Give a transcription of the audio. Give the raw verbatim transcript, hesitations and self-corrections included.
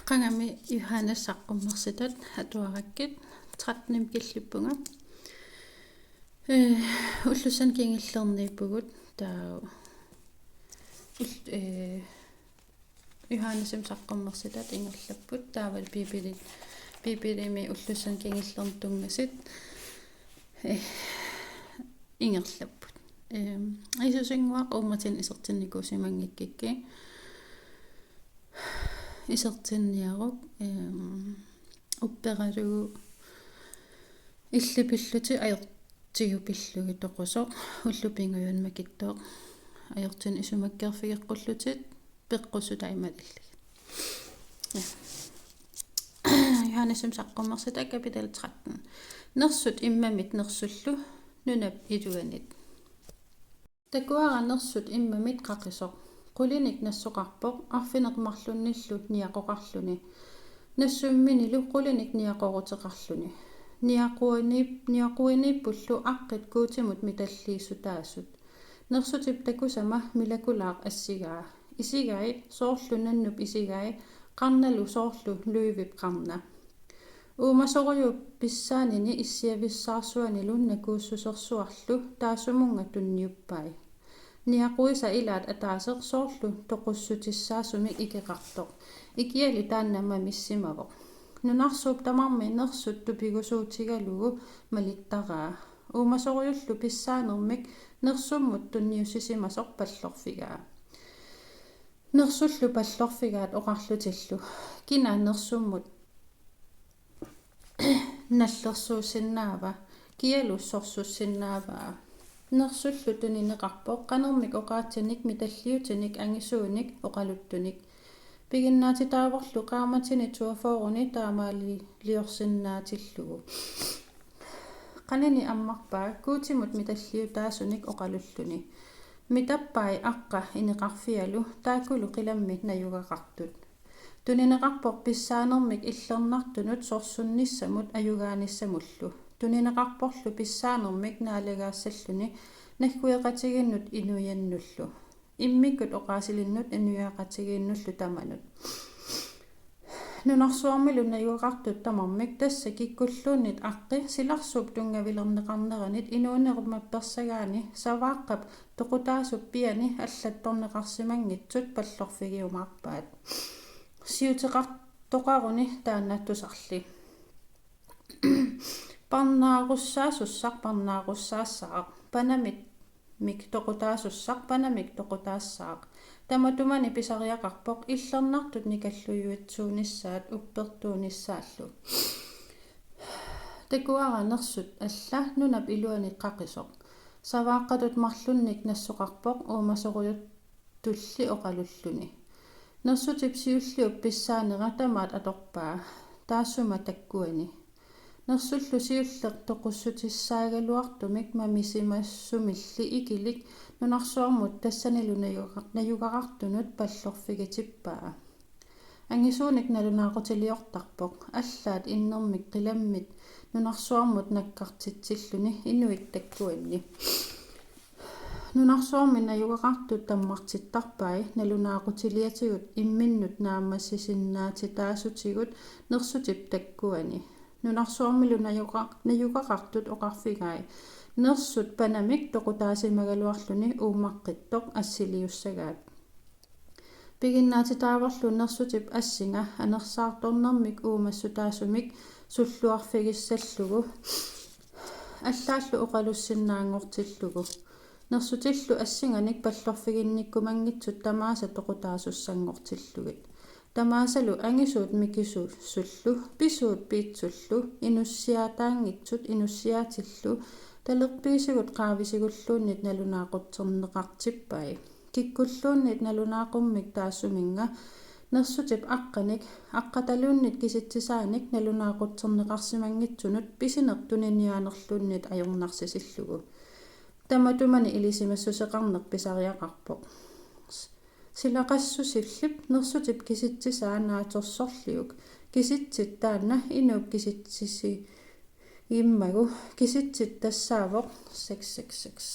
Qangami Johannes saqqummersitat atuarakkit, tretten killippunga. Eh, ullussani kingullerniippugut, taava ul-, eh, Johannesimi saqqummersitat ingerlapput, taava Biibili-, Biibilimi ullussani kingullerni tunngasut, eh, ingerlapput. Ehm, Jiisusinnguaq uummatinnut isertinnikuusimanngikkikki. Isertinniaruk, ehm, upperalugu illit pillutit ajortigut pillugit toqusoq, ullut pingajuanni makittooq, ajortinnut isumakkeerfigeqqullutit, peqqussutai malillugit. Ja. Johannesimi saqqummersitat kapitel tretten. Nersut immamit nersullu nunap iluanit. Takuara nersut immamit qaqisoq. Qulinik nassoqarpoq arfineq-marlunnillu niaqoqarluni, nassumminilu qulinik niaqoruteqarluni. Niaquiniip-, niaquiniippullu aqqit Guutimut mitalliissutaasut. Nersutip takusama milakulaaq assigaa. Isigai soorlu nannup isigai, qarnalu soorlu løvip qarna. Uumasorujuup pissaanini issiavissaarsuanilu nakuussusersuarlu taassumunnga tunniuppai. Niaquisa ilaat ataaseq soorlu toqussutissaasumik ikeqartoq. Ikiali taanna mamissimavoq. Nunarsuup tamarmi nersut tupigusuutigalugu malittaraa. Uumasorujullu pissaanermik nersummut tunniussisimasoq pallorfigaa. Nersullu pallorfigaat oqarlutillu: Kina nersummut nallersuussinnaava, kialu sorsussinnaavaa? Nersullu tunineqarpoq qanermik oqaatsinik mitalliutinik angisuunik oqaluttunik. Piginnaatitaavorlu qaammatini toogfyrreni taamaaliorsinnaatillugu. Qanini ammarpaa Guutimut mitalliutaasunik oqalulluni: Mitappai aqqa ineqarfialu taakkulu qilammi najugaqartut. Tunineqarpoq pissaanermik illernartunut sorsunnissamut ajugaanissamullu. Tunineqarporlu pissaanermik naalagaassalluni naggueqatigiinnut inuiannullu. Immikkut oqaasilinnut inuiaqatigiinnullu tamanut. Nunarsuarmilu najugaqartut tamarmik, tassa kikkulluunniit aqqi silarsuup tunngavilerneqarneranit inuunerup mappersagaani Savaaqqap toqutaasup piani allattorneqarsimanngitsut pallorfigiumaarpaat. Siuteqartoqaruni taanna tusarli. Parnaarussaassutissaq parnaarussaassavaa. Panamik toqutaasussaq panamik toqutaassaaq. Tamatumani pisariaqarpoq illernartut nikallujuitsuunissaat uppertuunissaallu. Takuara nersut alla nunap iluani qaqisoq. Savaaqqatut marlunnik nassoqarpoq uumasorujuttulli oqalulluni. Nersutip siulliup pissaanera tamaat atorpaa, taassuma takkuani. Nersullu siulleq toqussutissaagaluartumik mamisimasumilli ikilik nunarsuarmut tassanilu najuga-, najugaqartunut pallorfigitippaa. Angisuunik nalunaaqutiliortarpoq, allaat innermik qilammit nunarsuarmut nakkartitsilluni inuit takkuanni. Nunarsuarmi najugaqartut tammartittarpai nalunaaqutiliatigut imminnut naammassisinnaatitaasutigut nersutip takkuani. Nunarsuarmilu najuga-, najugaqartut oqarfigai: Nersut panamik toqutaasimagaluarluni uummaqqittoq assiliussagaat. Piginnaatitaavorlu nersutip assinga anersaartornermik uumassutaasumik sulluarfigissallugu, allaallu oqalussinnaanngortillugu. Nersutillu assinganik pallorfiginnikkumanngitsut tamaasa toqutaasussanngortillugit. Tamaasalu angisuut mikisuusullu, pisuut piitsullu, inussiaataanngitsut inussiaatillu, talerpiisigut qaavisigulluunniit nalunaaqutserneqartippai. Kikkulluunniit nalunaaqummik taassuminnga nersutip aqqanik, aqqataluunniit kisitsisaanik nalunaaqutserneqarsimanngitsunut pisineq tuniniaanerluunniit ajornarsisillugu. Tamatumani ilisimassuseqarneq pisariaqarpoq. Silaqassusillip nersutip kisitsisaa naatsorsorliuk. Kisitsit taanna inuup kisitsisigimmagu. Kisitsit tassaavoq seks seks seks.